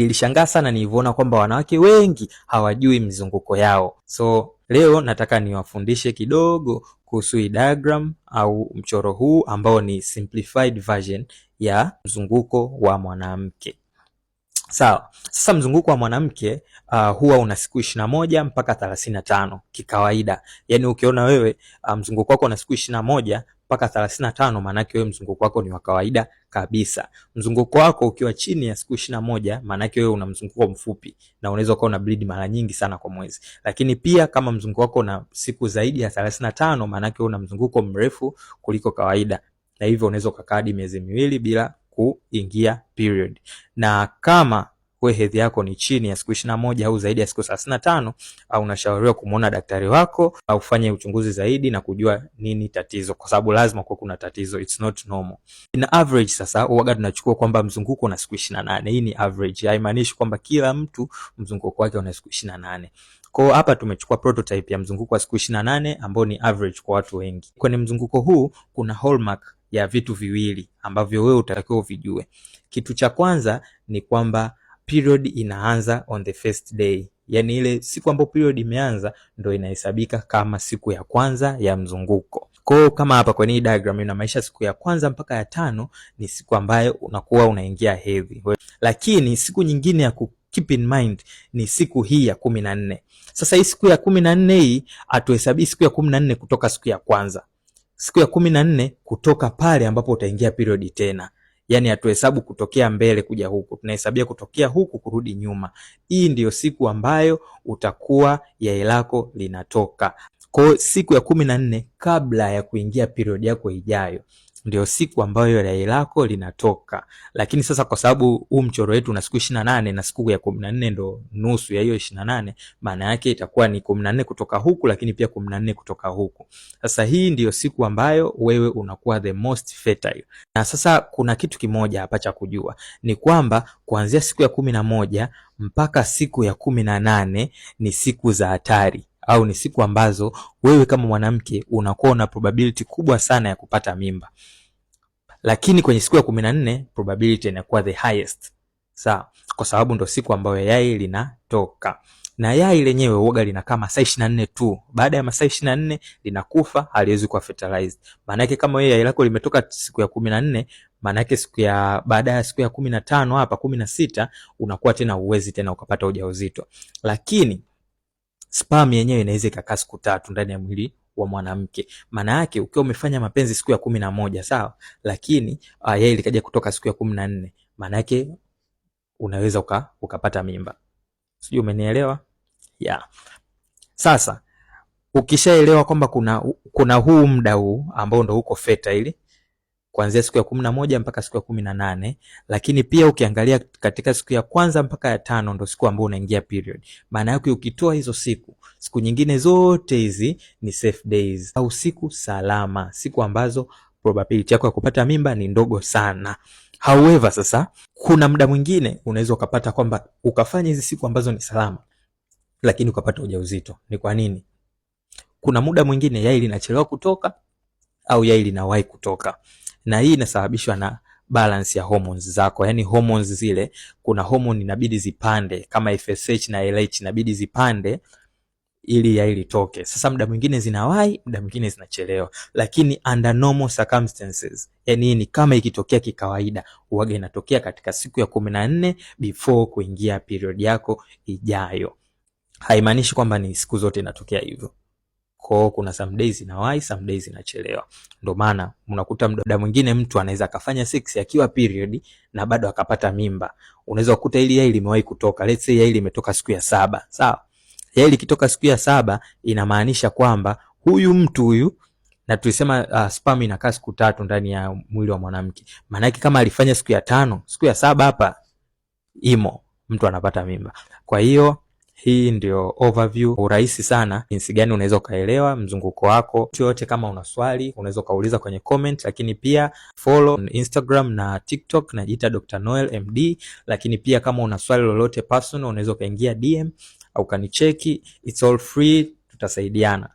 Nilishangaa sana nilivyoona kwamba wanawake wengi hawajui mizunguko yao. So leo nataka niwafundishe kidogo kuhusu hii diagram au mchoro huu ambao ni simplified version ya mzunguko wa mwanamke. Sawa. Sasa mzunguko wa mwanamke huwa una siku 21 mpaka 35 kikawaida. Yaani ukiona wewe mzunguko wako una siku 21 mpaka 35, maana yake wewe mzunguko wako ni wa kawaida kabisa. Mzunguko wako ukiwa chini ya siku 21, maana yake wewe una mzunguko mfupi na unaweza ukawa una bleed mara nyingi sana kwa mwezi. Lakini pia kama mzunguko wako una siku zaidi ya 35, maana yake wewe una mzunguko mrefu kuliko kawaida, na hivyo unaweza ukakaa hadi miezi 2 bila kuingia period. Na kama we hedhi yako ni chini ya siku 21 au zaidi ya siku 35, au unashauriwa kumuona daktari wako au ufanye uchunguzi zaidi na kujua nini tatizo, kwa sababu lazima kuwa kuna tatizo, it's not normal. In average sasa huwaga tunachukua kwamba mzunguko una siku 28. Hii ni average, haimaanishi kwamba kila mtu mzunguko wake una siku 28. Kwa hapa tumechukua prototype ya mzunguko wa siku 28 ambao ni average kwa watu wengi. Kwenye mzunguko huu kuna hallmark ya vitu viwili ambavyo wewe utatakiwa uvijue. Kitu cha kwanza ni kwamba period inaanza on the first day, yaani ile siku ambayo period imeanza ndo inahesabika kama siku ya kwanza ya mzunguko. Kwa hiyo kama hapa kwenye hii diagram inamaanisha siku ya kwanza mpaka ya tano ni siku ambayo unakuwa unaingia hedhi, lakini siku nyingine ya ku keep in mind ni siku hii ya 14. Sasa hii siku ya 14 hii hatuhesabii siku ya 14 kutoka siku ya kwanza, siku ya 14 kutoka pale ambapo utaingia period tena. Yaani hatuhesabu kutokea mbele kuja huku, tunahesabia kutokea huku kurudi nyuma. Hii ndiyo siku ambayo utakuwa yai lako linatoka. Kwa hiyo siku ya 14 kabla ya kuingia period yako ijayo ndio siku ambayo yai lako linatoka. Lakini sasa kwa sababu huu mchoro wetu una siku 28 na siku ya 14 ndo nusu ya hiyo 28, maana yake itakuwa ni 14 kutoka huku, lakini pia 14 kutoka huku. Sasa hii ndiyo siku ambayo wewe unakuwa the most fertile. Na sasa kuna kitu kimoja hapa cha kujua ni kwamba kuanzia siku ya 11 mpaka siku ya 18 ni siku za hatari au ni siku ambazo wewe kama mwanamke unakuwa una probability kubwa sana ya kupata mimba, lakini kwenye siku ya 14 probability inakuwa the highest, sawa, kwa sababu ndo siku ambayo yai linatoka na yai lenyewe uoga linakaa masaa 24 tu. Baada ya masaa 24 linakufa, haliwezi kuwa fertilized. Maana yake kama wewe yai lako limetoka siku ya 14, maana yake siku ya baada ya siku ya 15 hapa 16 unakuwa tena uwezi tena ukapata ujauzito. Lakini sperm yenyewe inaweza ikakaa siku 3 ndani ya mwili wa mwanamke. Maana yake ukiwa umefanya mapenzi siku ya 11, sawa, lakini yai likaja kutoka siku ya 14, maana yake unaweza ukapata mimba. Sijui umenielewa? Yeah. Sasa ukishaelewa kwamba kuna huu muda huu ambao ndo uko fertile kuanzia siku ya 11 mpaka siku ya 18, lakini pia ukiangalia katika siku ya kwanza mpaka ya tano ndo siku ambayo unaingia period. Maana yake ukitoa hizo siku, siku nyingine zote hizi ni safe days au siku salama, siku ambazo probability yako ya kupata mimba ni ndogo sana. However, sasa kuna muda mwingine unaweza ukapata kwamba ukafanya hizi siku ambazo ni salama lakini ukapata ujauzito. Ni kwa nini? Kuna muda mwingine yai linachelewa kutoka au yai linawahi kutoka, na hii inasababishwa na balance ya hormones zako. Yani hormones zile, kuna hormone inabidi zipande kama FSH na LH inabidi zipande ili yai litoke. Sasa muda mwingine zinawahi, muda mwingine zinachelewa, lakini under normal circumstances, yani ni kama ikitokea kikawaida, huwaga inatokea katika siku ya 14 before kuingia period yako ijayo. Haimaanishi kwamba ni siku zote inatokea hivyo. Kwa kuna some days inawahi, some days inachelewa. Ndio maana unakuta muda mwingine mtu anaweza akafanya sex akiwa period na bado akapata mimba. Unaweza kukuta ili yai limewahi kutoka. Let's say yai limetoka siku ya 7, sawa? Yai likitoka siku ya 7 inamaanisha kwamba huyu mtu huyu, na tulisema sperm inakaa siku 3 ndani ya mwili wa mwanamke. Maana yake kama alifanya siku ya 5, siku ya 7 hapa imo mtu anapata mimba. Kwa hiyo hii ndio overview, urahisi sana jinsi gani unaweza ukaelewa mzunguko wako. Yote kama una swali unaweza ukauliza kwenye comment, lakini pia follow Instagram na TikTok najiita Dr. Noel MD. Lakini pia kama una swali lolote personal unaweza ukaingia DM au ukanicheki, it's all free, tutasaidiana.